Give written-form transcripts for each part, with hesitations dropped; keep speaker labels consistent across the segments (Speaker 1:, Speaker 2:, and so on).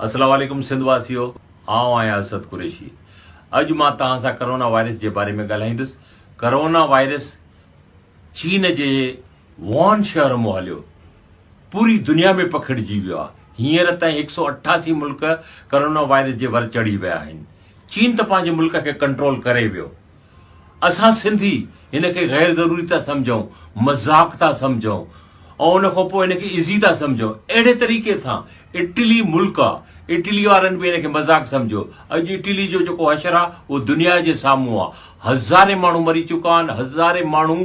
Speaker 1: السلام عليڪم سنڌ واسيو آئون آهيان اسد قريشي اڄ مان توهان سان ڪرونا وائرس جي باري ۾ ڳالهائيندس ڪرونا وائرس چين جي ووهان شهر مون هليو پوري دنيا ۾ پکڙجي ويو آهي هينئر تائين هڪ سو 88 ملڪ ڪرونا وائرس جي ور چڙهي ويا آهن چين ته پنهنجي ملڪ کي ڪنٽرول ڪري ويو اسان سنڌي هن کي غير ضروري ٿا سمجهون، مذاق ٿا سمجهون ۽ ان کان پوء هن کي ايزي ٿا سمجهون. اهڙي طريقي سان اٽلي ملڪ آ، اٽلي وارن به هن کي مذاق سمجهيو. اڄ اٽلي جو جيڪو حشر آ اهو دنيا جي سامهون آ. هزارين ماڻهو مري چڪا آهن، هزارين ماڻهو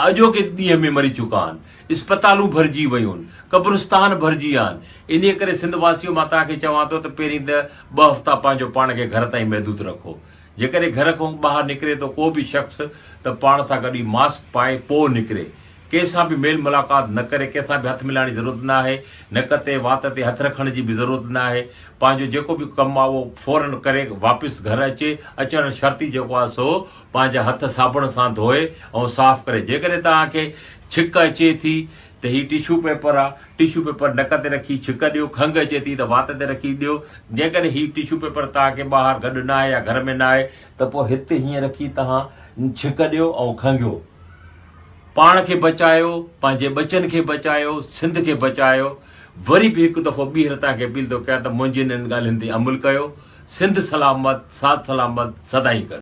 Speaker 1: اڄوڪي ڏينهن ۾ مري چڪا آهن. اسپتالون ڀرجي ويون آهن، قبرستان ڀرجي ويا آهن. انهيء ڪري سنڌ واسيو مان توهان کي چوان ٿو ته پهرين ته ٻه هفتا پنهنجو پاڻ کي گهر تائين محدود رکو. جيڪڏهن گهر کان ٻاهر نڪري ٿو ڪو به شخص ته پاڻ سان گڏ ئي ماسڪ پائي پوء نڪري. ڪنهن سان به ميل ملاقات نه ڪري، ڪنهن سان به هٿ ملائڻ جي ضرورت نه آهي، نڪ تي وات تي هٿ رکڻ جي به ضرورت نه آهي. پنهنجو جيڪو به ڪم آهي اهو فورن ڪري واپس گهر اچي، اچڻ شرط ئي جيڪو آهي سو پنهنجا هٿ صابڻ سان ڌوئي ۽ صاف ڪري. جيڪڏهن توهان کي ڇڪ اچي ٿي ته هي ٽشو پيپر آ، ٽشو پيپر نڪ تي رکي ڇڪ ڏيو، کنگهه اچي ٿي ته وات تي رکي ڏيو، جيڪڏهن هي ٽشو پيپر توهان کي ٻاهر گڏ نه آهي يا گهر ۾ نه آهي ته پوء هت هيئن رکي توهان ڇڪ ڏيو ۽ کنگهيو. پاڻ کي بچايو، پنهنجي ٻچن کي بچايو، سنڌ کي بچايو. وري به هڪ دفعو ٻيهر توهان کي اپيل ٿو ڪيان ته منهنجين انهن ڳالهين تي عمل ڪيو. سنڌ سلامت، ساٿ سلامت، سدائين گڏ.